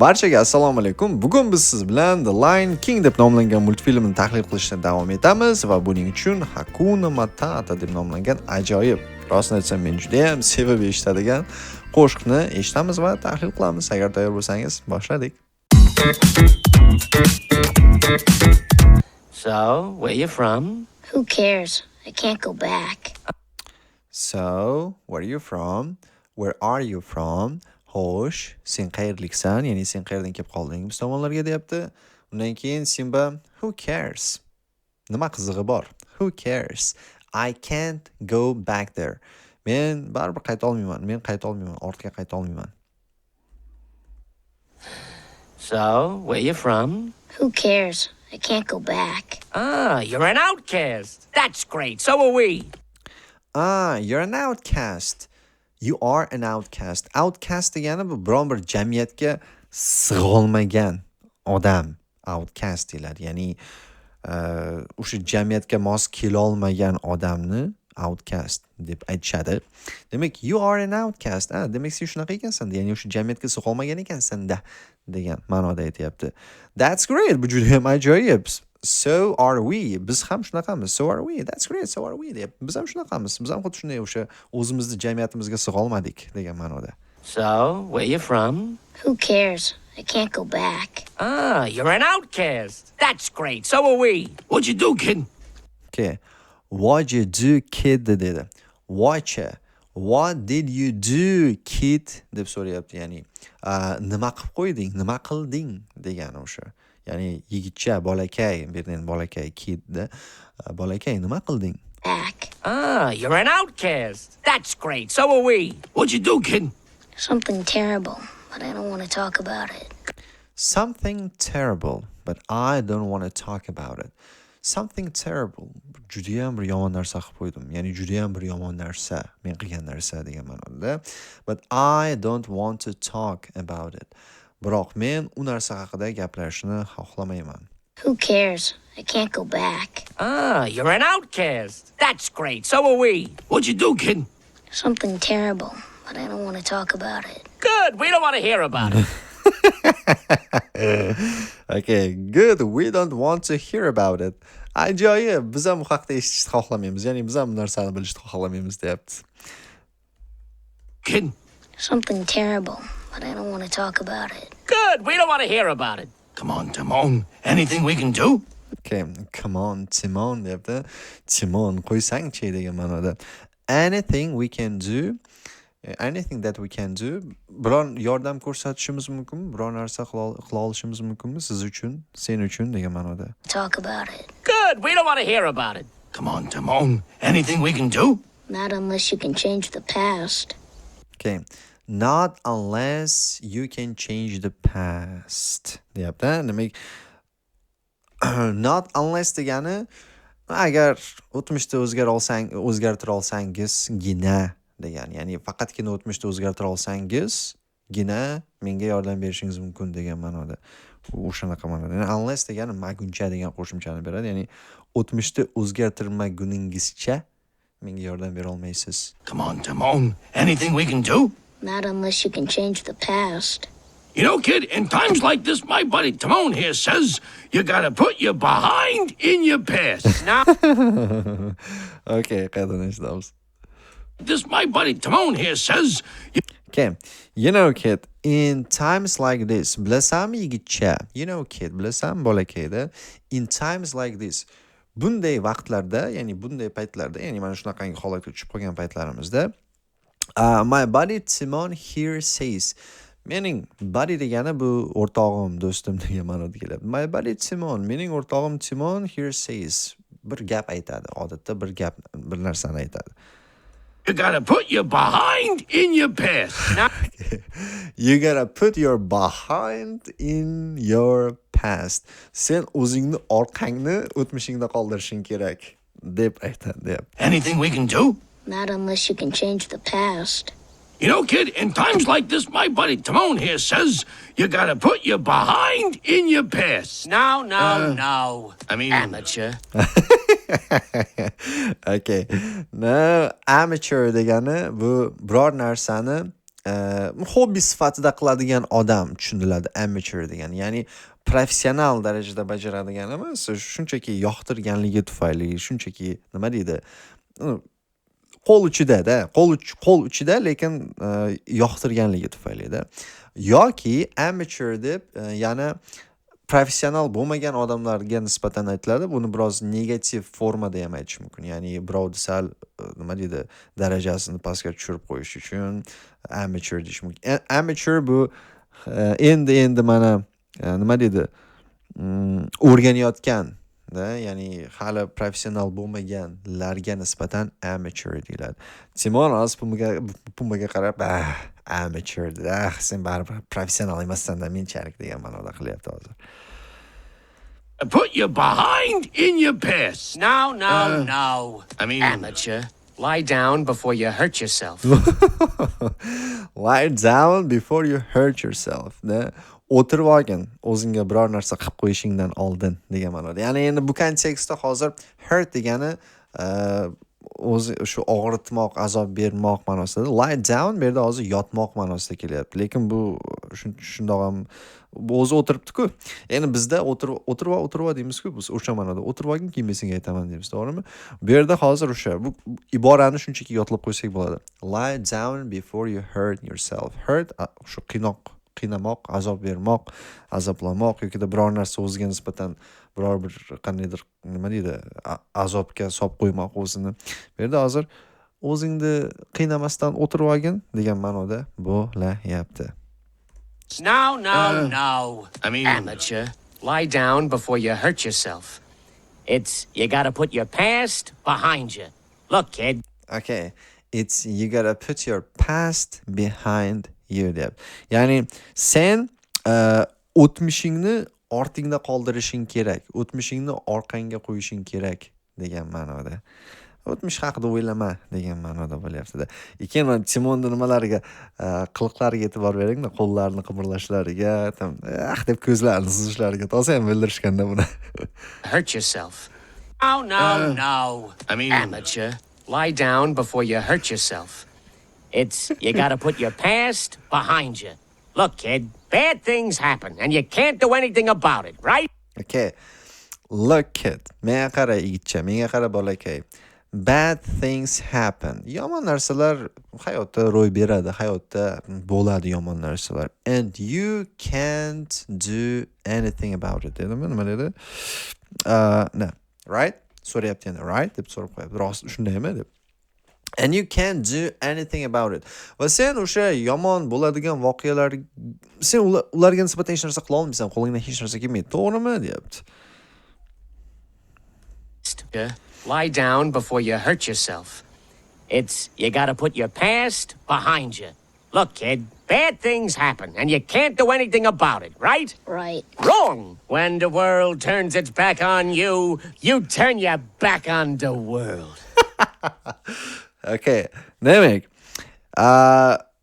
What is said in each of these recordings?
Barchaga assalomu alaykum. Bugun biz siz bilan The Lion King deb nomlangan multfilmni tahlil qilishni davom etamiz va buning uchun Hakuna Matata deb nomlangan ajoyib, rostini aytsam, men juda ham sevib eshitadigan qo'shiqni eshitamiz va tahlil qilamiz. Agar tayyor bo'lsangiz, boshladik. So, where you from? Who cares? I can't go back. So, where are you from? Where are you from? Xo'sh, sen qayerliksan? Ya'ni sen qayerdan kelib qolding biz tomonlarga, deyapti. Undan keyin Simba: "Who cares?" Nima qizig'i bor? Who cares? I can't go back there. Men baribir qayta olmayman. Men qayta olmayman, ortga qayta olmayman. So, where you from? Who cares? I can't go back. Ah, you're an outcast. That's great. So are we. Ah, you're an outcast. You are an outcast. Outcast degani bu biron bir jamiyatga sig'olmagan odam outcast deyiladi. Ya'ni o'sha jamiyatga mos kelolmagan odamni outcast deb aytishadi. Demak, you are an outcast. Ha, demak, sen shunaqa ekansan, ya'ni o'sha jamiyatga sig'olmagan ekansan-da degan ma'noda aytyapti. That's great. Bu juda ham ajoyib. So are we. Biz ham shunaqamiz. So are we. That's great. So are we deyapti. Biz ham shunaqamiz. Biz ham xuddi shunday o'sha o'zimizni jamiyatimizga sig'olmadik degan ma'noda. So, where you from? Who cares? I can't go back. Ah, you're an outcast. That's great. So are we. What'd you do, kid? Okay. What you do, kid, dedi. What you? What did you do, kid, deb so'rayapti. Ya'ni nima qilib qo'yding, nima qilding degani o'sha. Ya'ni yigitcha, bolakay, bu yerda endi bolakay, kid da. Bolakay, nima qilding? Back. Ah, you're an outcast. That's great. So are we. What'd you do, kid? Something terrible, but I don't want to talk about it. Something terrible, but I don't want to talk about it. Something terrible. Judayam bir yomon narsa qilib qo'ydim. Ya'ni judayam bir yomon narsa, men qilgan narsa degan ma'noda. But I don't want to talk about it. Biroq men u narsa haqida gaplashishni xohlamayman. Who cares? I can't go back. Ah, you're an outcast. That's great. So are we. What'd you do, kid? Something terrible, but I don't want to talk about it. Good. We don't want to hear about it. Okay, good. We don't want to hear about it. Ajoyib. Biz ham bu haqda eshitishni xohlamaymiz. Ya'ni biz ham bu narsani bilishni xohlamaymiz, deyapti. Kid. Something terrible, but I don't want to talk about it. Good. We don't want to hear about it. Come on, Timon. Anything we can do? Okay, come on, Timon, deyapti. Timon, qo'ysangchi degan ma'noda. Anything we can do, anything that we can do, biron yordam ko'rsatishimiz mumkinmi? Biron narsa qila olishimiz mumkinmi siz uchun, sen uchun degan ma'noda. Talk about it. Good. We don't want to hear about it. Come on, Timon. Anything we can do? Not unless you can change the past. Okay. Not unless you can change the past, deyapti. Demak, not unless degani agar o'tmishda o'zgara olsang, o'zgartira olsangizgina degan. Ya'ni faqatgina o'tmishda o'zgartira olsangizgina menga yordam berishingiz mumkin degan ma'noda. O'shanaqa ma'noda. Ya'ni unless degani maguncha degan qo'shimchani beradi. Ya'ni o'tmishda o'zgartirmaguningizcha menga yordam bera olmaysiz. Come on, Timon. Anything we can do? Not unless you can change the past. You know, kid, in times like this, my buddy Timon here says you gotta put your behind in your past. Now, Okay, qaytadan eshitamiz. This, my buddy Timon here says you Okay. You know, kid, in times like this, bilasanmi, yigitcha? You know, kid, bilasanmi, bolakayda? In times like this, bunday vaqtlarda, ya'ni bunday paytlarda, ya'ni mana shunaqangi holatga tushib qolgan paytlarimizda, my buddy Timon here says, mening buddy degani bu o'rtog'im, do'stim degan ma'noda keladi. My buddy Timon, mening o'rtog'im Timon here says, bir gap aytadi. Odatda bir gap, bir narsani aytadi. You gotta put your behind in your past. Now, You gotta put your behind in your past. Sen o'zingni orqangni o'tmishingda qoldirishing kerak, deb aytadi, deyapti. Anything we can do? Not unless you can change the past. You know, kid, in times like this, my buddy Timon here says you gotta put your behind in your past. No, no, no. I mean- Amateur. Okay. No, amateur degani bu biror narsani Hobbi sifatida qiladigan odam tushuniladi amateur degani. Ya'ni professional darajada bajaradigan emas, shunchaki yoqtirganligi tufayli, shunchaki, nima deydi, qo'l uchida-da, qo'l uchida, lekin yoqtirganligi tufayli-da. Yoki amateur deb yana professional bo'lmagan odamlarga nisbatan aytiladi. Buni biroz negativ formada ham aytish mumkin. Ya'ni birovni sal, nima deydi, darajasini pastga tushirib qo'yish uchun amateur deyish mumkin. Amateur bu endi endi mana, nima deydi, o'rganayotgan da, ya'ni hali professional bo'lmaganlarga nisbatan amateur deyiladi. Timon hozir Pumbaga qarab, "Ah, amateur" dedi. "Ah, sen baribir professional emassan-da menchalik" degan ma'noda qilyapti hozir. Put your behind in your past. No, no, no. I mean- Amateur. Lie down before you hurt yourself. Lie down before you hurt yourself. Da? O'tirib olgin, o'zingga biror narsa qilib qo'yishingdan oldin degan ma'noda. Ya'ni endi bu kontekstda hozir hurt degani o'zi shu og'ritmoq, azob bermoq ma'nosida. Lie down bu yerda hozir yotmoq ma'nosida kelyapti. Lekin bu shundoq ham, bu o'zi o'tiribdi-ku. Endi bizda o'tirib, o'tirib ol, o'tirib ol deymiz-ku, biz o'sha ma'noda. O'tirib olgin, keyin men senga aytaman deymiz, to'g'rimi? Bu yerda hozir o'sha bu iborani shunchaki yodlab qo'ysak bo'ladi. Lie down before you hurt yourself. Hurt shu qiynoq, qiynamoq, azob bermoq, azoblamoq yokida biror narsa o'ziga nisbatan biror bir qandaydir, nima deydi, azobga solib qo'ymoq o'zini. Bu yerda hozir o'zingni qiynamasdan o'tirib olgin degan ma'noda bo'layapti. No, no, no. I mean- Amateur. Lie down before you hurt yourself. It's you gotta put your past behind you. Look, kid. Okay. It's you gotta put your past behind you deb. Ya'ni sen o'tmishingni ortingda qoldirishing kerak. O'tmishingni orqangga qo'yishing kerak degan ma'noda. O'tmish haqida o'ylama degan ma'noda bo'lyapti-da. Keyin mana Timonni nimalariga, qiliqlariga e'tibor beringda, qo'llarini qimirlashlariga, там, ah deb ko'zlarini suzishlariga toza ham bildirishganda buni. Hurt yourself. No, no, no. I mean- Amateur. Lie down before you hurt yourself. It's you gotta put your past behind you. Look, kid, bad things happen, and you can't do anything about it, right? Okay. Look, kid. Menga qara, yigitcha, menga qara, bolakay. Bad things happen. Yomon narsalar hayotda ro'y beradi, hayotda bo'ladi yomon narsalar. And you can't do anything about it, dedimi? Nima dedi? No. Right? So'rayapti yana, right? Deb so'rab qo'yapti. Rost shundaymi deb. And you can't do anything about it. Va sen o'sha yomon bo'ladigan voqealar, sen ularga nisbatan hech narsa qila olmaysan, qo'lingdan hech narsa kelmaydi. To'g'rimi, deyapti. Lie down before you hurt yourself. It's you gotta put your past behind you. Look, kid, bad things happen, and you can't do anything about it, right? Right. Wrong! When the world turns its back on you, you turn your back on the world. Okay. Demak,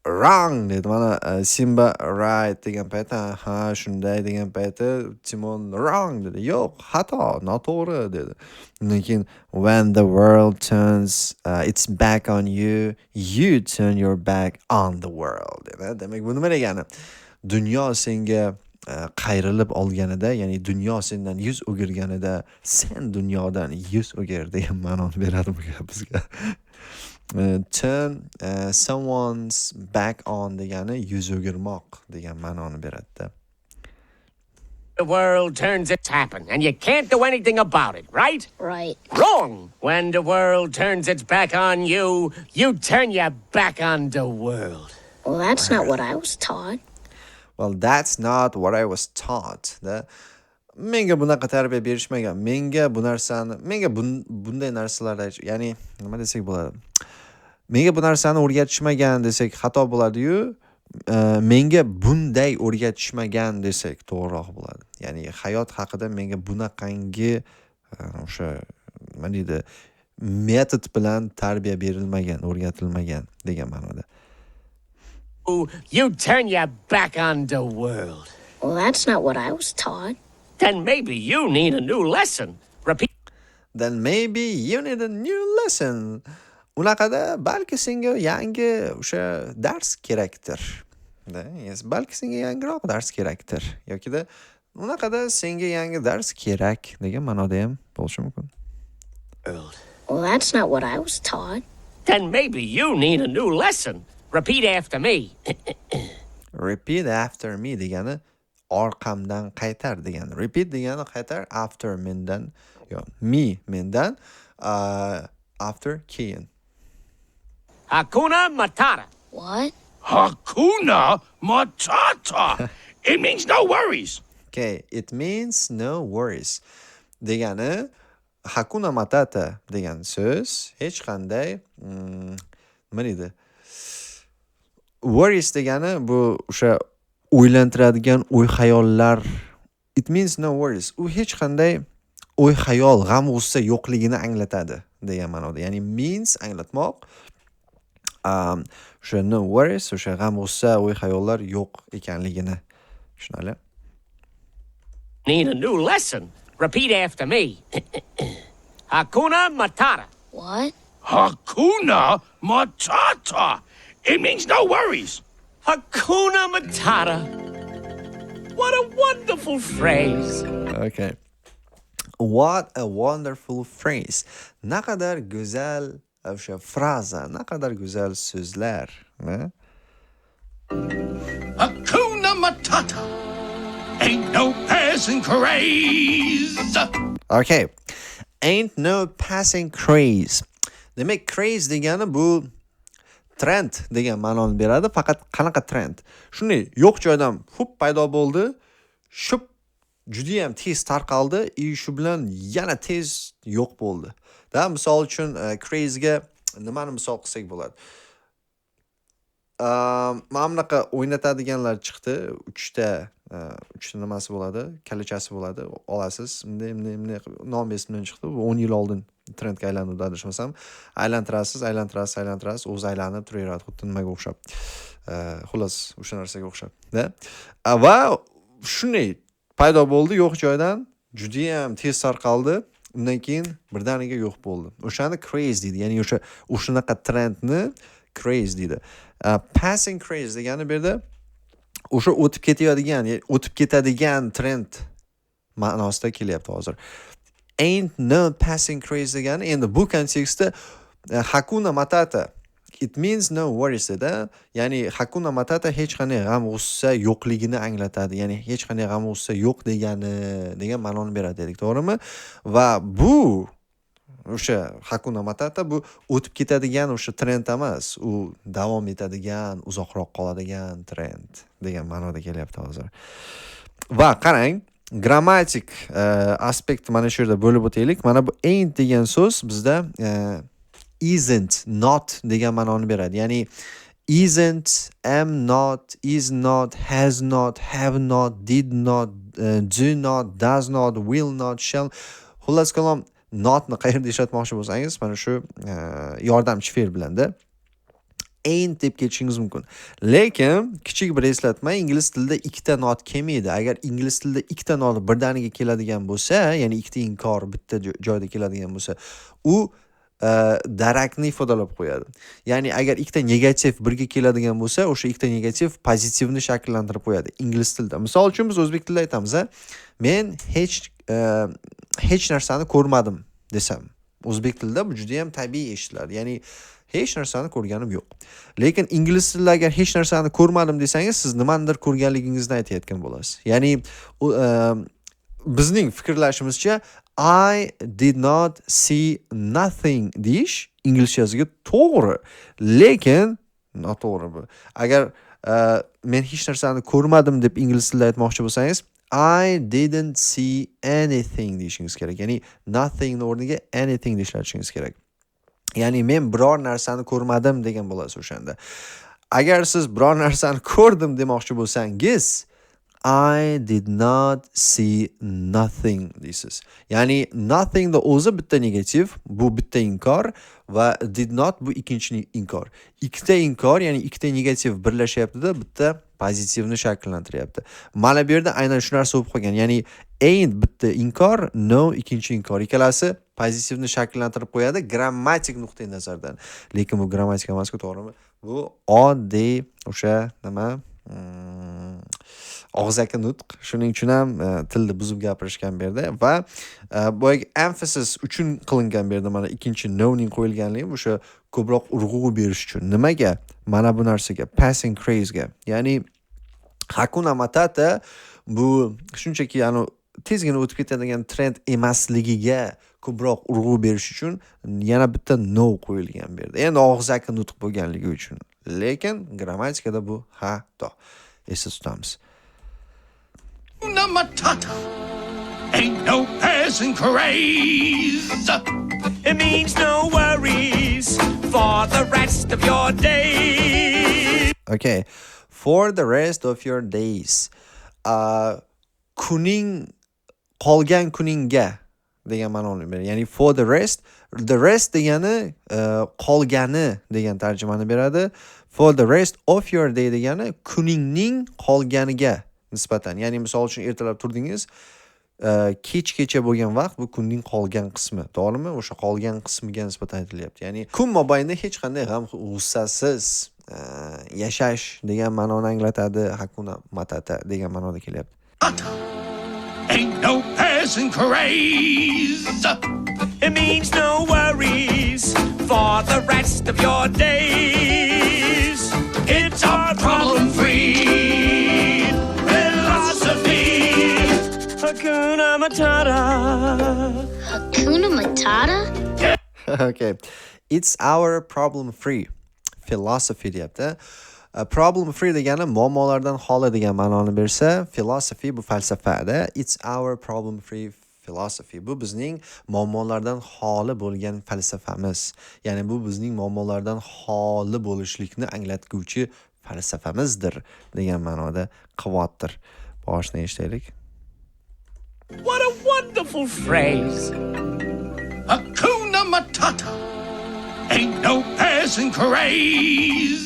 wrong dedi. Mana Simba right degan payti, ha, shunday degan payti Timon wrong dedi. Yo'q, xato, noto'g'ri dedi. Undan keyin when the world turns its back on you, you turn your back on the world dedi. Demak, bu nima degani? Dunyo senga qayrilib olganida, ya'ni dunyo sendan yuz o'girganida, sen dunyodan yuz o'gir degan ma'noni beradi bu gap bizga. Turn someone's back on degani yuz o'girmoq degan ma'noni beradida. The world turns its happen, and you can't do anything about it, right? Right. Wrong! When the world turns its back on you, you turn your back on the world. Well, that's not what I was taught. Well, that's not what I was taught. Da? Menga bunaqa tarbiya berishmagan. Menga bu narsani, menga bunday narsalar, ya'ni nima desak bo'ladi? Menga bu narsani o'rgatishmagan desak xato bo'ladi-yu, menga bunday o'rgatishmagan desak to'g'riroq bo'ladi. Ya'ni hayot haqida menga bunaqangi o'sha, nima deydi, metod bilan tarbiya berilmagan, o'rgatilmagan degan ma'noda. You turn your back on the world. Well, that's not what I was taught. Then maybe you need a new lesson. Repeat Then maybe you need a new lesson. Unaqada balki senga yangi o'sha dars kerakdir. Da, yes, balki senga yangiroq dars kerakdir yokida unaqada senga yangi dars kerak degan ma'noda ham bo'lishi mumkin. Well, that's not what I was taught. Then maybe you need a new lesson. Repeat after me. Repeat after me degani orqamdan qaytar degani. Repeat degani qaytar, after mendan, yo, me mendan, after keyin. Hakuna Matata. What? Hakuna Matata. It means no worries. Okay, it means no worries. Degani Hakuna Matata degan so'z hech qanday nima deydi? Worries degani bu o'sha o'ylantiradigan o'y-xayollar. It means no worries. U hech qanday o'y-xayol, g'am-g'ussa yo'qligini anglatadi degan ma'noda. Ya'ni means anglatmoq. O'sha no worries, o'sha g'am-g'ussa, o'y-xayollar yo'q ekanligini tushunali. Need a new lesson. Repeat after me. Hakuna Matata. What? Hakuna Matata. It means no worries. Hakuna Matata. What a wonderful phrase. Okay. What a wonderful phrase. Naqadar go'zal o'sha fraza, naqadar go'zal so'zlar. Ne? Hakuna Matata. Ain't no passing craze. Okay. Ain't no passing craze. Demak, craze degani bu trend degan ma'noni beradi. Faqat qanaqa trend? Shunday yo'q joydan hup paydo bo'ldi, shup judayam tez tarqaldi и shu bilan yana tez yo'q bo'ldi. Da, misol uchun craze'ga nimani misol qilsak bo'ladi? Mana bunaqa o'ynatadiganlar chiqdi. Uchta nimasi bo'ladi, kallachasi bo'ladi. Olasiz, bunday, bunday, bunday qilib, nom esimdan chiqdi. Bu 10 yil oldin trendga aylandi, adashmasam. Aylantirasiz, aylantirasiz, aylantirasiz, o'zi aylanib turaveradi, xuddi nimaga o'xshab. Xullas, o'sha narsaga o'xshab, da. Va shunday paydo bo'ldi yo'q joydan, judayam tez tarqaldi. Undan keyin birdaniga yo'q bo'ldi. O'shani craze deydi. Ya'ni o'sha o'shanaqa trendni craze deydi. Passing craze degani bu yerda o'sha o'tib ketadigan, o'tib ketadigan trend ma'nosida kelyapti hozir. Ain't no passing craze degani endi bu kontekstda Hakuna Matata, it means no worries dedi. Ya'ni Hakuna Matata hech qanday g'am-g'ussa yo'qligini anglatadi. Ya'ni hech qanday g'am-g'ussa yo'q degani degan ma'noni beradi dedik, to'g'rimi? Va bu o'sha Hakuna Matata bu o'tib ketadigan o'sha trend emas, u davom etadigan, uzoqroq qoladigan trend degan ma'noda kelyapti hozir. Va qarang, grammatik aspekt mana shu yerda bo'lib o'taylik. Mana bu ain't degan so'z bizda isn't, not degan ma'noni beradi. Ya'ni isn't, am not, is not, has not, have not, did not, do not, does not, will not, shall. Xullas kalom, notni qayerda ishlatmoqchi bo'lsangiz, mana shu yordamchi fe'l bilanda ain't deb ketishingiz mumkin. Lekin kichik bir eslatma, ingliz tilida ikkita not kelmaydi. Agar ingliz tilida ikkita not birdaniga keladigan bo'lsa, ya'ni ikkita inkor bitta joyda keladigan bo'lsa, u darakni ifodalab qo'yadi. Ya'ni agar ikkita negativ birga keladigan bo'lsa, o'sha ikkita negativ pozitivni shakllantirib qo'yadi ingliz tilida. Misol uchun biz o'zbek tilida aytamiz, a, men hech narsani ko'rmadim desam, o'zbek tilida bu juda ham tabiiy eshitiladi. Ya'ni hech narsani ko'rganim yo'q. Lekin ingliz tilida agar hech narsani ko'rmadim desangiz, siz nimanidir ko'rganligingizni aytayotgan bo'lasiz. Ya'ni u, bizning fikrlashimizcha I did not see nothing deyish inglizchasiga to'g'ri, lekin noto'g'ri bu. Agar men hech narsani ko'rmadim deb ingliz tilida aytmoqchi bo'lsangiz, I didn't see anything deyishingiz kerak. Ya'ni nothing o'rniga anything ishlatishingiz kerak. Ya'ni men biror narsani ko'rmadim degan bo'lasiz o'shanda. Agar siz biror narsani ko'rdim demoqchi bo'lsangiz, I did not see nothing deysiz. Ya'ni nothingda o'zi bitta negativ, bu bitta inkor va did not bu ikkinchi inkor. Ikkita inkor, ya'ni ikkita negativ birlashyapti-da, bitta pozitivni shakllantiryapti. Mana bu yerda aynan shu narsa bo'lib qolgan. Ya'ni ain't bitta inkor, no ikkinchi inkor. Ikkalasi Pozitivni shakllantirib qo'yadi grammatik nuqtai nazardan. Lekin bu grammatika emasku, to'g'rimi? Bu oddiy o'sha nima, og'zaki nutq. Shuning uchun ham tilni buzib gapirishgan bu yerda va boyagi emphasis uchun qilingan bu yerda mana ikkinchi "no" ning qo'yilganligi o'sha ko'proq urg'u berish uchun. Nimaga? Mana bu narsaga, passing craze ga. Ya'ni Hakuna Matata bu shunchaki anu tezgina o'tib ketadigan trend emasligiga ko'proq urg'u berish uchun yana bitta "no" qo'yilgan bu yerda. Endi og'zaki nutq bo'lganligi uchun. Lekin grammatikada bu xato. Esda tutamiz. Matata. Ain't no passing craze. It means no worries for the rest of your days. Okay. For the rest of your days. Kuning, qolgan kuningga degan ma'noni beradi. Ya'ni for the rest, the rest degani qolgani degan tarjimani beradi. For the rest of your day degani kuningning qolganiga nisbatan. Ya'ni misol uchun ertalab turdingiz, kechgacha bo'lgan vaqt bu kunning qolgan qismi, to'g'rimi? O'sha qolgan qismiga nisbatan aytilyapti. Ya'ni kun mobaynida hech qanday g'am g'ussasiz yashash degan ma'noni anglatadi. Hakuna Matata degan ma'noda kelyapti. Ain't no passing craze. It means no worries for the rest of your days. It's our problem-free philosophy. Hakuna Matata. Hakuna Matata? Okay. It's our problem free philosophy deyapti. Problem free degani muammolardan xoli degan ma'noni bersa, philosophy bu falsafada. It's our problem free philosophy. Bu bizning muammolardan xoli bo'lgan falsafamiz. Ya'ni bu bizning muammolardan xoli bo'lishlikni anglatguvchi falsafamizdir degan ma'noda quvvatdir. Boshini eshitaylik. What a wonderful phrase. Hakuna Matata. Ain't no passing craze.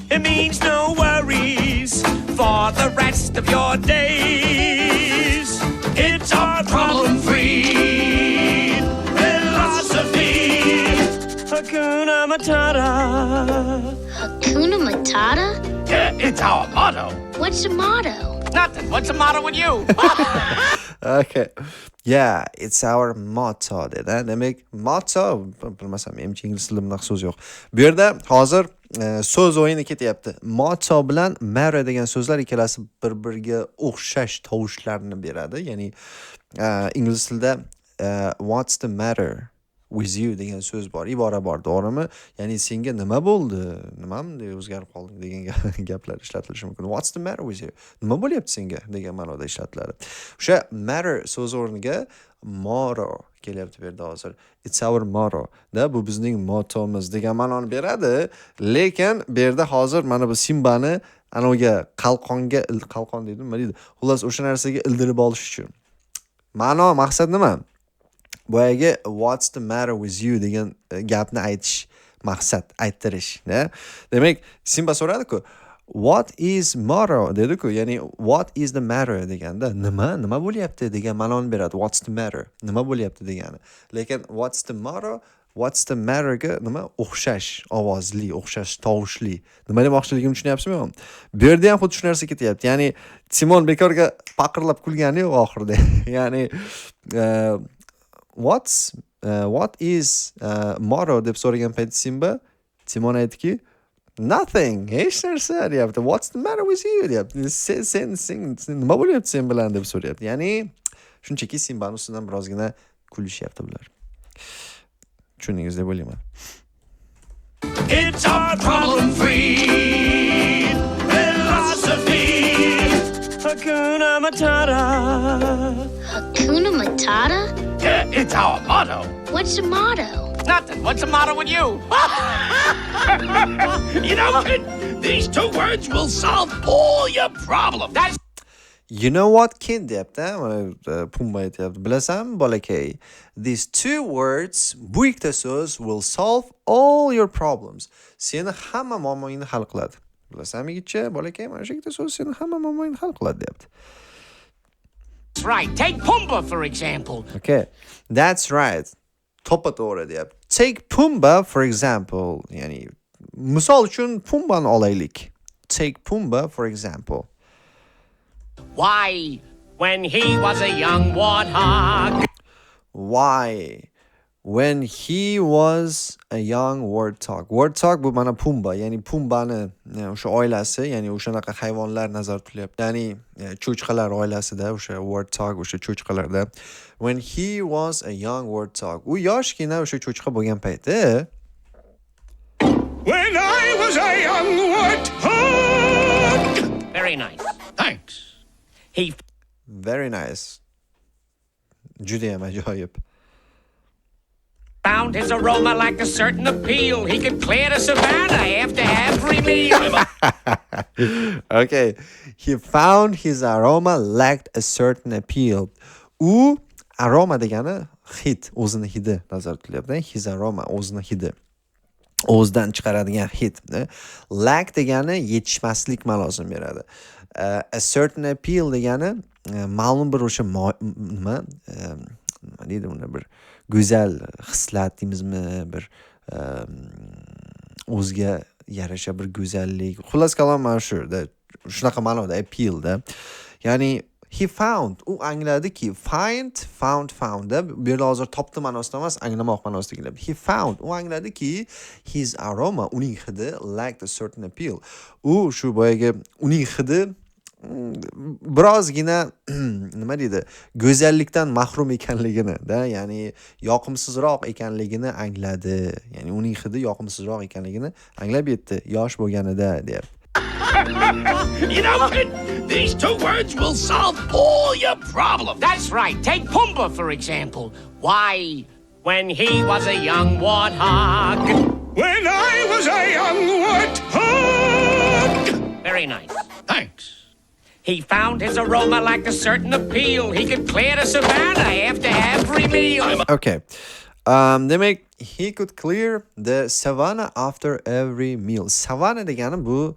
It means no worries for the rest of your days. It's our problem-free philosophy. Hakuna Matata. Hakuna Matata? Yeah, it's our motto. What's the motto? Nothing. What's the matter with you? Okay. Yeah, it's our motto dedi. Demak, motto bilmasam, menimcha ingliz tilida bunaqa so'z yo'q. Bu yerda hozir so'z o'yini ketyapti. Motto bilan matter degan so'zlar ikkalasi bir-biriga o'xshash tovushlarni beradi. Ya'ni ingliz tilida "What's the matter with you" degan so'z bor, ibora bor, to'g'rimi? Ya'ni senga nima bo'ldi? Nima bunday o'zgarib qolding degan gaplar ishlatilishi mumkin. What's the matter with you? Nima bo'lyapti senga degan ma'noda ishlatiladi. O'sha matter so'zi o'rniga motto kelyapti bu yerda hozir. It's our motto. Da bu bizning mottomiz degan ma'noni beradi, lekin bu yerda hozir mana bu Simbani anaviga qalqonga, qalqon deydi, nima deydi? Xullas, o'sha narsaga ildirib olish uchun. Ma'no, maqsad nima? Boyagi "What's the matter with you" degan gapni aytish maqsad, ayttirish, da. Demak, Simba so'radi-ku, "What is motto" dedi-ku, ya'ni "What is the matter" deganda nima bo'lyapti degan ma'noni beradi. What's the matter? Nima bo'lyapti degani. Lekin what's the motto? What's the matterga nima o'xshash ovozli, o'xshash tovushli. Nima demoqchiligimni tushunyapsizmi yo'qmi? Bu yerda ham xuddi shu narsa ketyapti. Ya'ni Timon bekorga paqirlab kulgani yo'q oxirida. Ya'ni what is motto deb so'ragan payt Simba, Timon aytdiki, "Nothing, hech narsa" deyapti. "What's the matter with you" deyapti. Sen nima bo'lyapti sen bilan deb so'rayapti. Ya'ni shunchaki Simbani ustidan birozgina kulishyapti bular. Tushundingiz deb o'ylayman. It's our problem-free philosophy. Hakuna Matata. Hakuna Matata? Yeah, it's our motto. What's the motto? Nothing. What's the matter with you? You know, kid, these two words will solve all your problems. That's "You know what, kid" deyapti. Mana Pumba aytyapti. Bilasanmi, bolakay? These two words, bu ikkita so'z, will solve all your problems. Seni hamma muammoingni hal qiladi. Bilasanmi, yigitcha, bolakay, mana shu ikkita so'z seni hamma muammoingni hal qiladi deyapti. right. Take Pumbaa, for example. Okay, that's right. To'ppa to'g'ri deyapti. Take Pumbaa, for example. Ya'ni misol uchun Pumbani olaylik. Take Pumbaa, for example. Why, when he was a young warthog. Why? When he was a young warthog. Warthog bu mana Pumba, ya'ni Pumbani o'sha oilasi, ya'ni o'shanaqa hayvonlar nazarda tutilyapti. Ya'ni cho'chqalar oilasida o'sha warthog, o'sha cho'chqalarda. When he was a young warthog. U yoshgina o'sha cho'chqa bo'lgan payti. When I was a young warthog. Very nice. Thanks. He Very nice. Judayam ajoyib. found his aroma lacked a certain appeal. He could clear the savannah after every meal. Okay. He found his aroma lacked a certain appeal. U aroma degani hid, o'zini hidi nazarda tutilyapti. His aroma, o'zini hidi. O'zidan chiqaradigan hid. Lack degani yetishmaslik ma'nosini beradi. A certain appeal degani ma'lum bir o'sha nima nima deydi uni, bir go'zal xislat deymizmi, bir o'ziga yarasha bir go'zallik. Xullas kalom, mana shu shunaqa ma'noda appealda. Ya'ni he found, u angladiki, find, found, found bu yerda hozir topdi ma'nosida emas, anglamoq ma'nosida kelyapti. He found, u angladiki, his aroma, uning hidi, lacked a certain appeal. U shu boyagi uning hidi birozgina, nima deydi, go'zallikdan mahrum ekanligini da, ya'ni yoqimsizroq ekanligini angladi. Ya'ni uning hidi yoqimsizroq ekanligini anglab yetdi yosh bo'lganida, deyapti. You know, kid, these two words will solve all your problems. That's right. Take Pumbaa, for example. Why, when he was a young warthog. When I was a young warthog. Very nice. Thanks. He found his aroma lacked a certain appeal. He could clear the savannah after every meal. Okay. Demak, he could clear the savannah after every meal. Savannah degani bu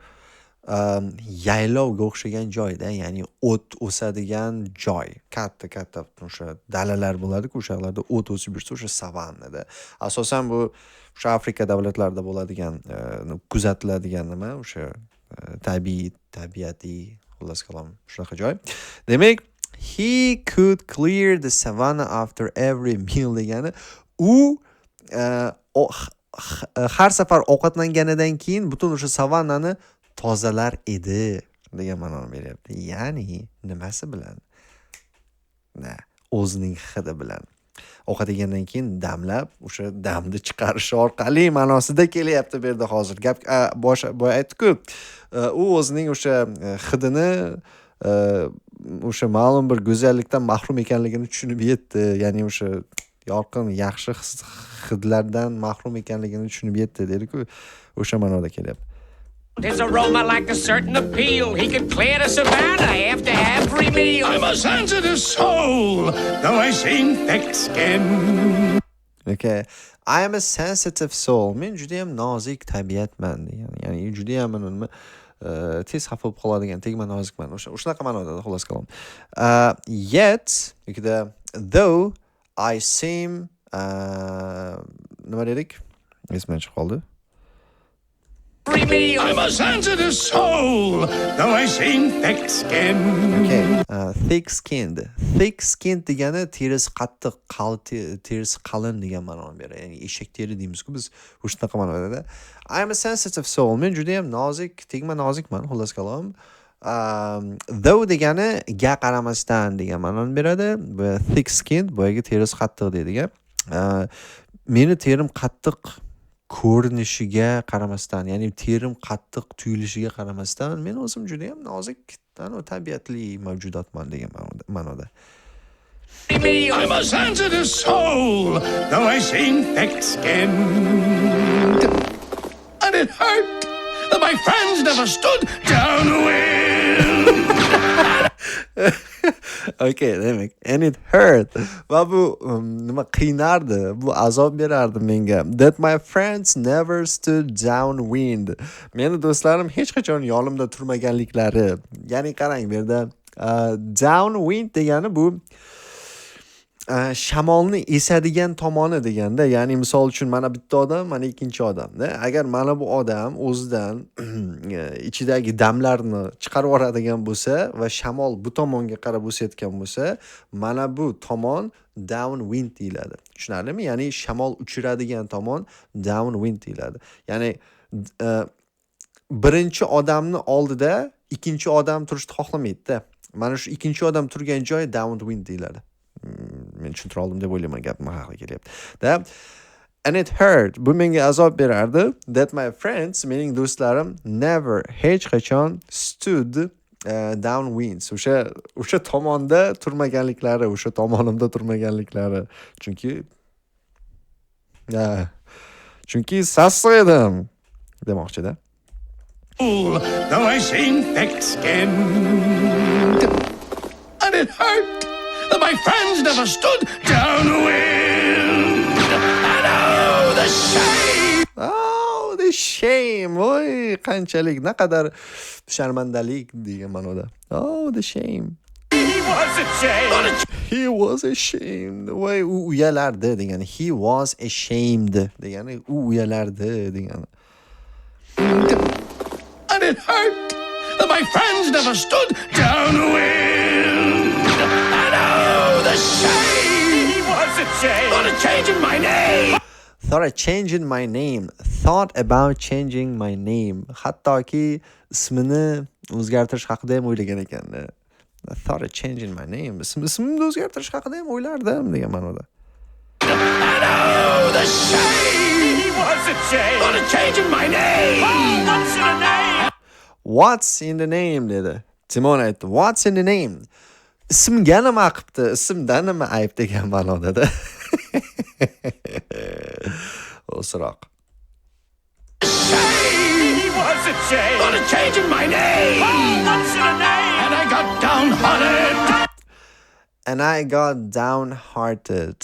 yaylovga o'xshagan joyda, ya'ni o't o'sadigan joy. Katta-katta o'sha dalalar bo'ladi-ku, o'sha yerlarda o't o'sib yursa, o'sha savannada. Asosan bu o'sha Afrika davlatlarida bo'ladigan, kuzatiladigan nima, o'sha tabiiy, tabiatiy, xullas kalom, shunaqa joy. Demak, he could clear the savannah after every meal degani u har safar ovqatlanganidan keyin butun o'sha savannani tozalar edi degan ma'noni beryapti. Ya'ni nimasi bilan? Na, o'zining hidi bilan. Ovqat yegandan keyin damlab, o'sha damni chiqarish orqali ma'nosida kelyapti bu yerda hozir. Gap bosh boya aytdi-ku, u o'zining o'sha hidini o'sha ma'lum bir go'zallikdan mahrum ekanligini tushunib yetdi. Ya'ni o'sha yorqin, yaxshi hidlardan mahrum ekanligini tushunib yetdi dedi-ku, o'sha ma'noda kelyapti. His aroma lacked a certain appeal. He could clear the savannah after every meal. I'm a sensitive soul, though I seem thick-skinned. Okay. I am a sensitive soul. Men judayam nozik tabiatman degan. Ya'ni judayam nima, tez xafa bo'lib qoladigan, tegma nozikman. O'sha shunaqa ma'noda, xullas kalom. Yet, yokida though I seem, nima dedik? Esimdan chiqib qoldi. Every meal. I'm a sensitive soul, though I seem thick-skinned. Okay. Thick-skinned. Thick-skinned degani terisi qattiq, terisi qalin degan ma'noni beradi. Ya'ni eshak teri deymiz-ku biz, o'shanaqa ma'noda. I am a sensitive soul. Men juda ham nozik, tegma nozikman, xullas kalom. Though degani ga qaramasdan degan ma'noni beradi. Bu thick-skinned, boyagi terisi qattiq deydigan. Meni terim qattiq ko'rinishiga qaramasdan, ya'ni terim qattiq tuyulishiga qaramasdan, men o'zim juda ham nozik, tabiatli mavjudotman degan ma'noda. I'm a sensitive soul, though I seem thick-skinned. And it hurt that my friends never stood downwind. Okay, demak, and it hurt. Va bu nima qiynardi, bu azob berardi menga. That my friends never stood downwind. Meni do'stlarim hech qachon yonimda turmaganliklari. Ya'ni qarang, bu yerda Downwind degani bu shamolni esadigan tomoni deganda, ya'ni misol uchun mana bitta odam, mana ikkinchi odamda. Agar mana bu odam o'zidan ichidagi damlarni chiqarib yuboradigan bo'lsa va shamol bu tomonga qarab o'sayotgan bo'lsa, mana bu tomon downwind deyiladi. Tushunarlimi? Ya'ni shamol uchiradigan tomon downwind deyiladi. Ya'ni birinchi odamni oldida ikkinchi odam turishni xohlamaydi-da. Mana shu ikkinchi odam turgan joy downwind deyiladi. Men tushuntira oldim deb o'ylayman, gapim haqida kelyapti. Da. And it hurt. Bu menga azob berardi. That my friends, mening do'stlarim, never, hech qachon, stood downwind. O'sha tomonda turmaganliklari, o'sha tomonimda turmaganliklari. Chunki sassiq edim demoqchida. Though I seem thick-skinned. And it hurt that my friends never stood downwind. And oh, the shame! Oh, the shame. Voy, qanchalik, naqadar sharmandalik degan ma'noda. Oh, the shame. He was ashamed. He was ashamed. Voy, u uyalardi degani. He was ashamed degani, u uyalardi degani. And it hurt that my friends never stood downwind. And oh, the shame! He was ashamed. Thought of changing my name. Thought of changing my name. Thought about changing my name. Hattoki ismini o'zgartirish haqida ham o'ylagan ekan. Thought of changing my name. Ismimni o'zgartirish haqida ham o'ylardim degan ma'noda. And oh, the shame! He was ashamed. Thought of changing my name. Oh, what's in a name? What's in the name dedi. Timon aytdi. What's in the name? Ismga nima qilibdi? Ismda nima ayb degan ma'noda. O'sroq. Shame! He was ashamed. Thought of changing my name. Oh, what's in a name? And I got downhearted. And I got downhearted.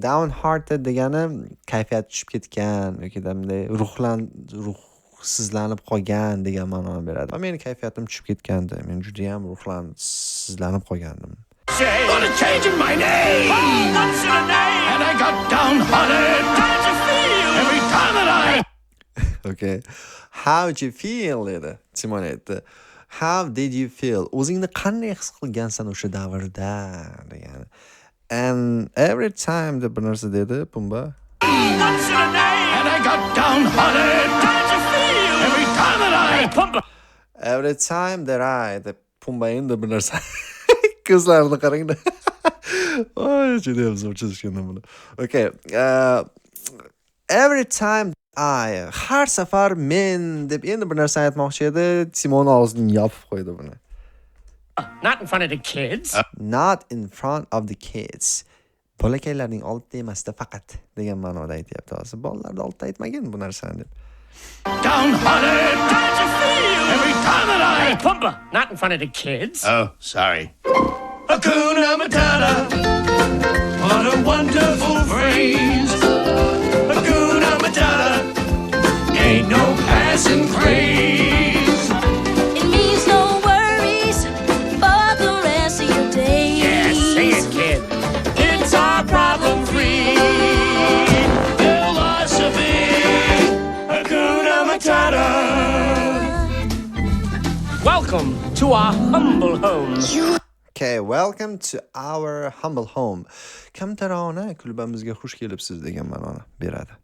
Downhearted degani kayfiyat tushib ketgan yoki bunday ruhsizlanib qolgan degan ma'noni beradi. Va meni kayfiyatim tushib ketgandi. Men juda ham ruhsizlanib qolgandim. Shame. Thought of changing my name. Oh, what's in a name? And I got downhearted. How'd you feel? Every time that I Okay. How'd you feel dedi. Timon aytdi. How did you feel? O'zingni qanday his qilgansan o'sha davrda degani. And every time deb bir narsa dedi Pumba. What's in a name? And I got downhearted. How'd you feel? Every time that I Pumba. Every time that I deb Pumba endi bir narsa. Ko'zlarini qarangda. Oy, judayam zo'r chizishgan buni. Okay. Every time I, har safar men deb endi bir narsa aytmoqchi edi. Timon og'zini yopib qo'ydi buni. Not in front of the kids. Not in front of the kids. Bolakaylarning oldida emasda faqat degan ma'noda aytyapti hozir. Bolalarning oldida aytmagin bu narsani deb. Downhearted. How'd you feel? Every time that I Pumba. Not in front of the kids. Oh, sorry. Hakuna Matata. What a wonderful phrase. Hakuna Matata. Ain't no passing craze. It means no worries for the rest of your days. Yeah, say it, kid. It's our problem-free philosophy. Hakuna Matata. Welcome to our humble home. You Okay, welcome to our humble home. Kamtarona kulbamizga xush kelibsiz degan ma'noni beradi.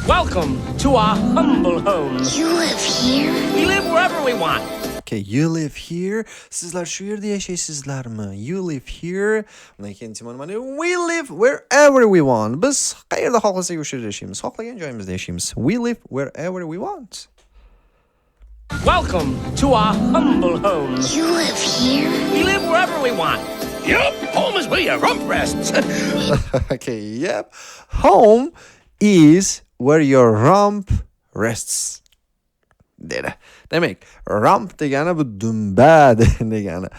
Welcome to our humble home. You live here? We live wherever we want. Okay, you live here. Sizlar shu yerda yashaysizlarmi? You live here. Undan keyin Timon mana, we live wherever we want. Biz qayerda xohlasak o'sha yerda yashaymiz. Xohlagan joyimizda yashaymiz. We live wherever we want. Welcome to our humble home. You live here? We live wherever we want. Yep, home is where your rump rests. Okay, yep. Home is where your rump rests. Dedi. Demak, rump degani bu dumba degani.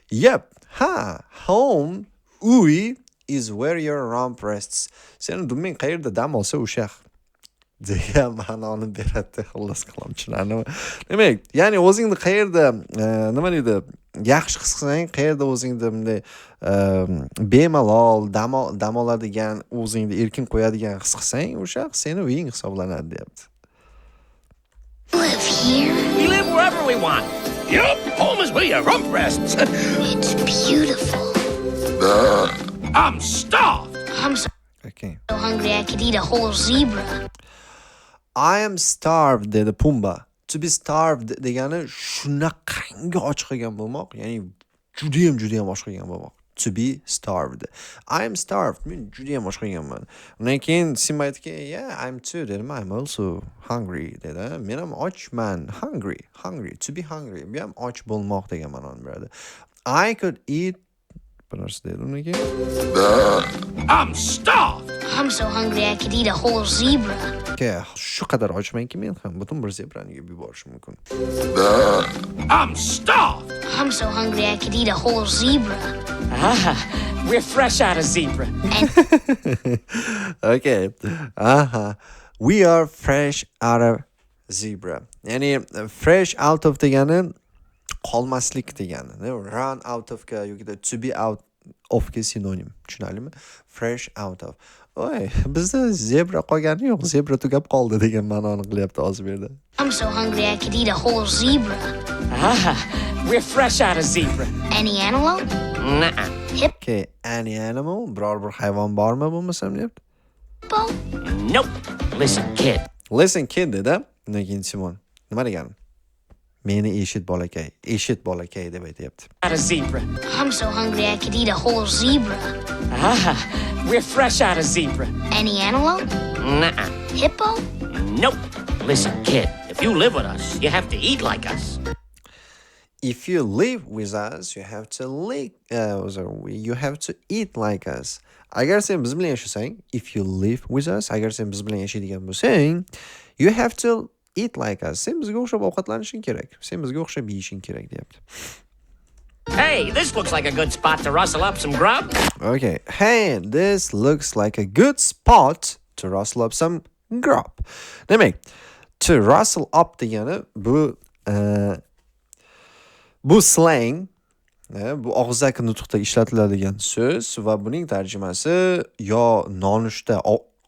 Yep, ha, home, uy, is where your rump rests. Seni dumbing qayerda dam olsa o'sha Degan ma'noni beradi, xullas kalom, tushunarlimi? Demak, ya'ni o'zingni qayerda nima deydi, yaxshi his qilsang, qayerda o'zingni bunday bemalol dam oladigan, o'zingni erkin qo'yadigan his qilsang, o'sha seni uying hisoblanadi, deyapti. Live here? We live wherever we want. Yup, home is where your rump rests. It's beautiful. I'm starved. I'm so Okay. hungry I could eat a whole zebra. "I am starved," dedi Pumba. To be starved degani shunaqangi och qolgan bo'lmoq, ya'ni judayam, judayam och qolgan bo'lmoq. To be starved. I am starved. Men judayam och qolganman. Undan keyin Simba aytdiki, "Yeah, I'm too," dedim. "I'm also hungry," dedi. Men ham ochman. Hungry, hungry, to be hungry. Bu ham och bo'lmoq degan ma'noni beradi. I could eat bir narsa dedi undan keyin. I'm starved. I'm so hungry I could eat a whole zebra. Okay, shu qadar ochmanki, men ham butun bir zebrani yeb yuborishim mumkin. I'm starved. I'm so hungry I could eat a whole zebra. Ah, we're fresh out of zebra. Okay. Aha. We are fresh out of zebra. Ya'ni fresh out of degani qolmaslik degani. Run out of ga yoki to be out of ga sinonim. Tushunarlimi? Fresh out of. Oy, bizda zebra qolgani yo'q, zebra tugab qoldi degan ma'noni qilyapti hozir bu yerda. I'm so hungry I could eat a whole zebra. Ah, we're fresh out of zebra. Any antelope? Nuh-uh. Okay, any animal? Biror bir hayvon bormi bo'lmasam, deyapti. Hippo? Nope. Listen, kid. "Listen, kid," dedi. Undan keyin Timon. Nima degani? Meni eshit, bolakay, eshit, bolakay, deb aytyapti. Out of zebra. I'm so hungry I could eat a whole zebra. Ah, we're fresh out of zebra. Any antelope? Nuh-uh. Hippo? Nope. Listen, kid. If you live with us, you have to eat like us. If you live with us, you have to live, sorry, you have to eat like us. Agar sen biz bilan yashasang, if you live with us, agar sen biz bilan yashaydigan bo'lsang, you have to eat like us. Sen bizga o'xshab ovqatlanishing kerak. Sen bizga o'xshab yeyishing kerak, deyapti. Hey, this looks like a good spot to rustle up some grub. Okay. Hey, this looks like a good spot to rustle up some grub. Demak, to rustle up degani bu slang, bu og'zaki nutqda ishlatiladigan so'z va buning tarjimasi yo nonushta,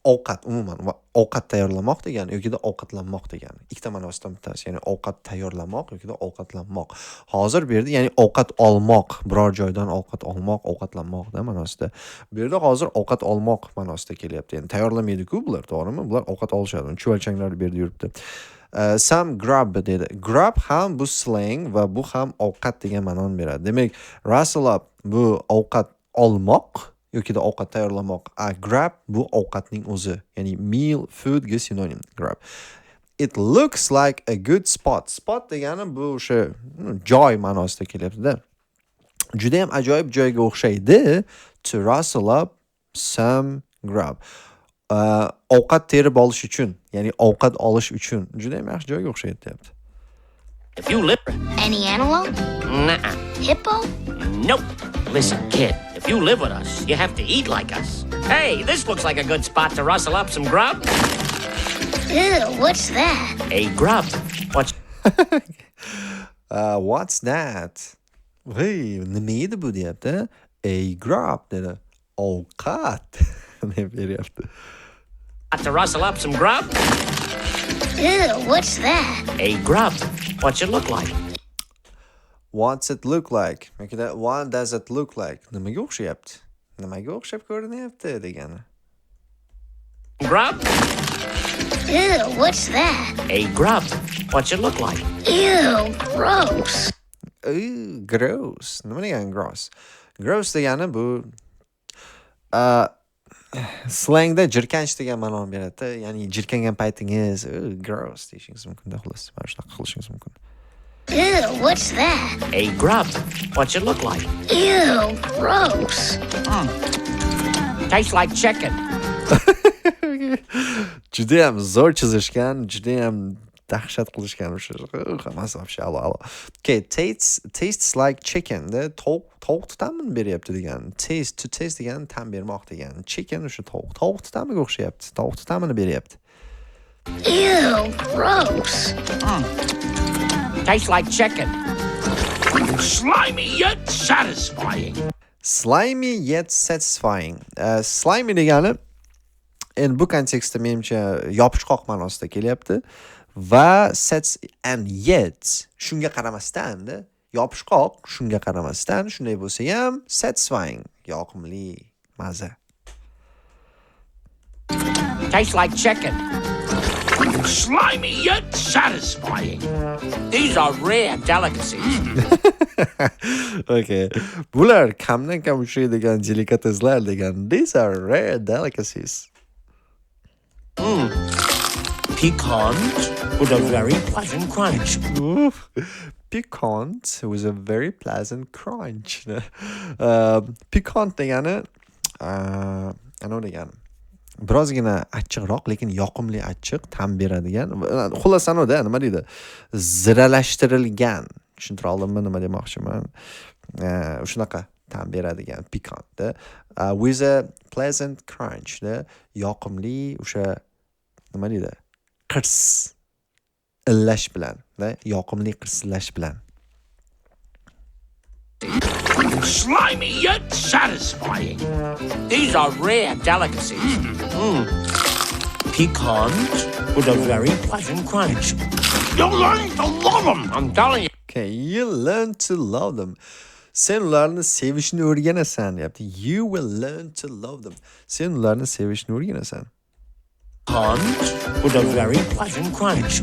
ovqat, umuman va ovqat tayyorlamoq degani yokida ovqatlanmoq degani. Ikkita ma'nosidan bittasi, ya'ni ovqat tayyorlamoq yokida ovqatlanmoq. Hozir bu yerda, ya'ni ovqat olmoq, biror joydan ovqat olmoq, ovqatlanmoqda ma'nosida. Bu yerda hozir ovqat olmoq ma'nosida kelyapti. Ya'ni tayyorlamaydi-ku bular, to'g'rimi? Bular ovqat olishadi. Chuvalchanglar bu yerda yuribdi. Some grub dedi. Grub ham bu slang va bu ham ovqat degan ma'noni beradi. Demak, rustle up bu ovqat olmoq yokida ovqat tayyorlamoq. A grub bu ovqatning o'zi. Ya'ni meal, foodga sinonim grub. It looks like a good spot. Spot degani bu o'sha joy ma'nosida kelyapti-da. Juda ham ajoyib joyga o'xshaydi to rustle up some grub. Ovqat terib olish uchun, ya'ni ovqat olish uchun juda ham yaxshi joyga o'xshaydi, deyapti. If you live. Any antelope? Nuh-uh. Hippo? Nope. Listen, kid. If you live with us, you have to eat like us. Hey, this looks like a good spot to rustle up some grub. Ew, what's that? A grub. What's What's that? Hey, nima edi bu, deyapti. A grub, dedi. Ovqat deb beryapti. To rustle up some grub? Ew, what's that? A grub. What's it look like? What's it look like? Yokida what does it look like? Nimaga o'xshayapti? Nimaga o'xshab ko'rinyapti degani. Grub? Ew, what's that? A grub. What's it look like? Ew, gross. Ew, gross. Nima degani gross? Gross degani bu slangda jirkanch degan ma'noni beradi. Ya'ni jirkangan paytingiz "Ew, gross" deyishingiz mumkin, xullas. Mana shunaqa qilishingiz mumkin. Ew, what's that? A grub. What's it look like? Ew, gross. Tastes like chicken. Judayam zo'r chizishgan, judayam dahshat qilishgan o'sha hammasi вообще a'lo, a'lo. Okay, tastes like chicken da tovuq ta'mini beryapti degan. Taste, to taste degani ta'm bermoq degani. Chicken o'sha tovuq. Tovuq ta'miga o'xshayapti. Tovuq ta'mini beryapti. Ew, gross. Tastes like chicken. Slimy yet satisfying. Slimy yet satisfying. Slimy degani endi bu kontekstda menimcha yopishqoq ma'nosida kelyapti va sets and yet shunga qaramasdan, yopishqoq shunga qaramasdan, shunday bo'lsa ham satisfying, yoqimli maza. Tastes like chicken. Slimy yet satisfying. These are rare delicacies. Okay. Bular kamdan kam uchraydigan delikateslar degan. These are rare delicacies. Piquant with a very pleasant crunch. Oof. Piquant with a very pleasant crunch. Piquant degani anavi degani birozgina achchiqroq, lekin yoqimli achchiq ta'm beradigan. Xullas, anavida nima deydi? Ziralashtirilgan. Tushuntira oldimmi nima demoqchiman? Shunaqa ta'm beradigan piquant. With a pleasant crunch, yoqimli o'sha nima deydi? Qirs illash bilan, yoqimli qirsillash bilan. Slimy yet satisfying. These are rare delicacies. Piquant with a very pleasant crunch. You'll learn to love them. I'm telling you. Okay, you learn to love them. Sen ularni sevishni o'rganasan deyapti. You will learn to love them. Sen ularni sevishni o'rganasan. Piquant with a very pleasant crunch.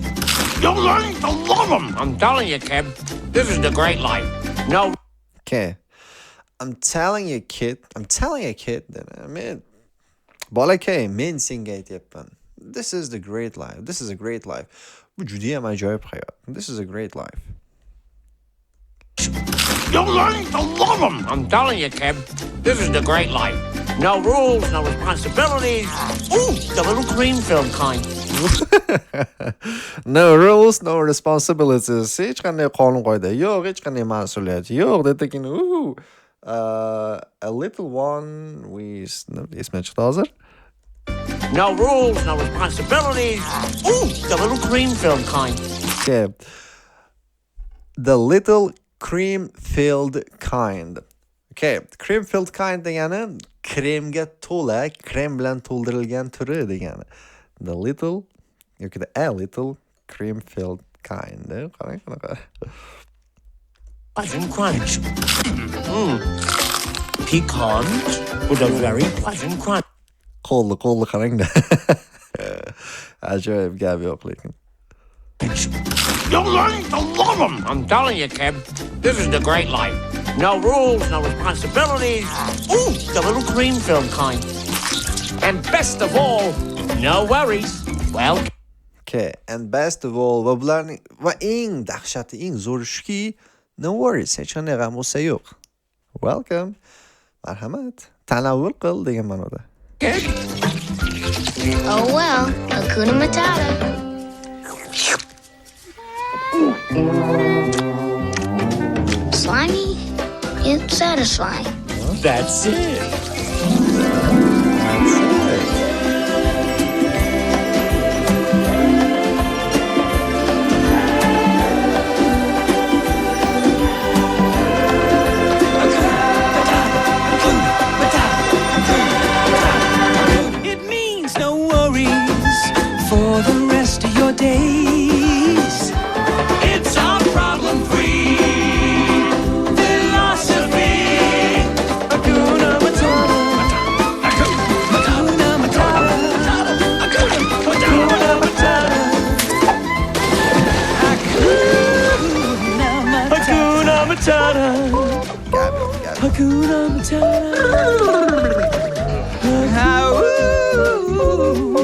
You'll learn to love them. I'm telling you, kid, this is the great life. No. Okay. I'm telling you, kid. I'm telling you, kid. Men bolakay, men senga aytyapman. This is the great life. This is a great life. Bu judayam ajoyib hayot. This is a great life. You'll learn to love them. I'm telling you, kid, this is the great life. No rules, no responsibilities. Ooh, the little cream-filled kind. No rules, no responsibilities. Hech qanday qonun qoida yo'q, hech qanday mas'uliyat yo'q. Dedi-keyin, a little one with esimdan chiqdi hozir. No rules, no responsibilities. Ooh, the little cream-filled kind. Okay. The little cream-filled kind. Okay, cream-filled kind degani kremga to'la, krem bilan to'ldirilgan turi degani. The little yoki a little cream-filled kind. Qarang qanaqa. Pleasant crunch. Piquant with a very pleasant crunch. Qo'lni qarangda. Ajoyib gap yo'q lekin. You'll learn to love them. I'm telling you, kid, this is the great life. No rules, no responsibilities. Ooh, the little cream-filled kind. And best of all, no worries. Well, okay, and best of all, va bularning va eng dahshati, eng zo'ri shuki, no worries, hech qanday g'am-g'ussa yo'q. Welcome. Marhamat. Tanovul qil degan ma'noda. Oh well, Hakuna Matata. Slimy, yet satisfying. That's it. That's it. It means no worries for the rest of your days. It's our problem-free philosophy. Hakuna Matata. Hakuna Matata. Hakuna Matata. Hakuna Matata. Gap yo'q, gap yo'q. Hakuna Matata.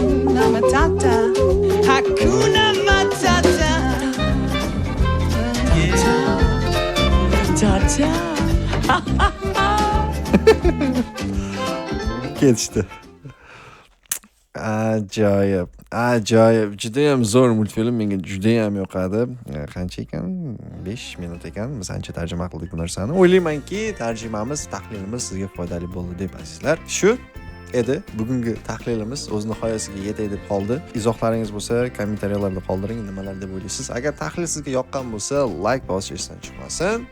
Hakuna Matata. Hakuna Matata. Ta-ta. Ketishdi. Ajoyib, ajoyib. Judayam zo'r multfilm, menga judayam yoqadi. Qancha ekan? 5 minut ekan. Biz ancha tarjima qildik bu narsani. O'ylaymanki, tarjimamiz, tahlilimiz sizga foydali bo'ldi deb azizlar. Shu edi bugungi tahlilimiz, o'z nihoyasiga yetay deb qoldi. Izohlaringiz bo'lsa, kommentariyalarda qoldiring, nimalar deb o'ylaysiz. Agar tahlil sizga yoqqan bo'lsa, layk bosish esdan chiqmasin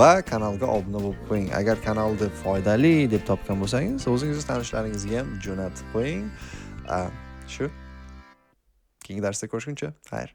va kanalga obuna bo'lib qo'ying. Agar kanalni foydali deb topgan bo'lsangiz, o'zingizni tanishlaringizga ham jo'natib qo'ying. Shu. Keyingi darsda ko'rishguncha, xayr.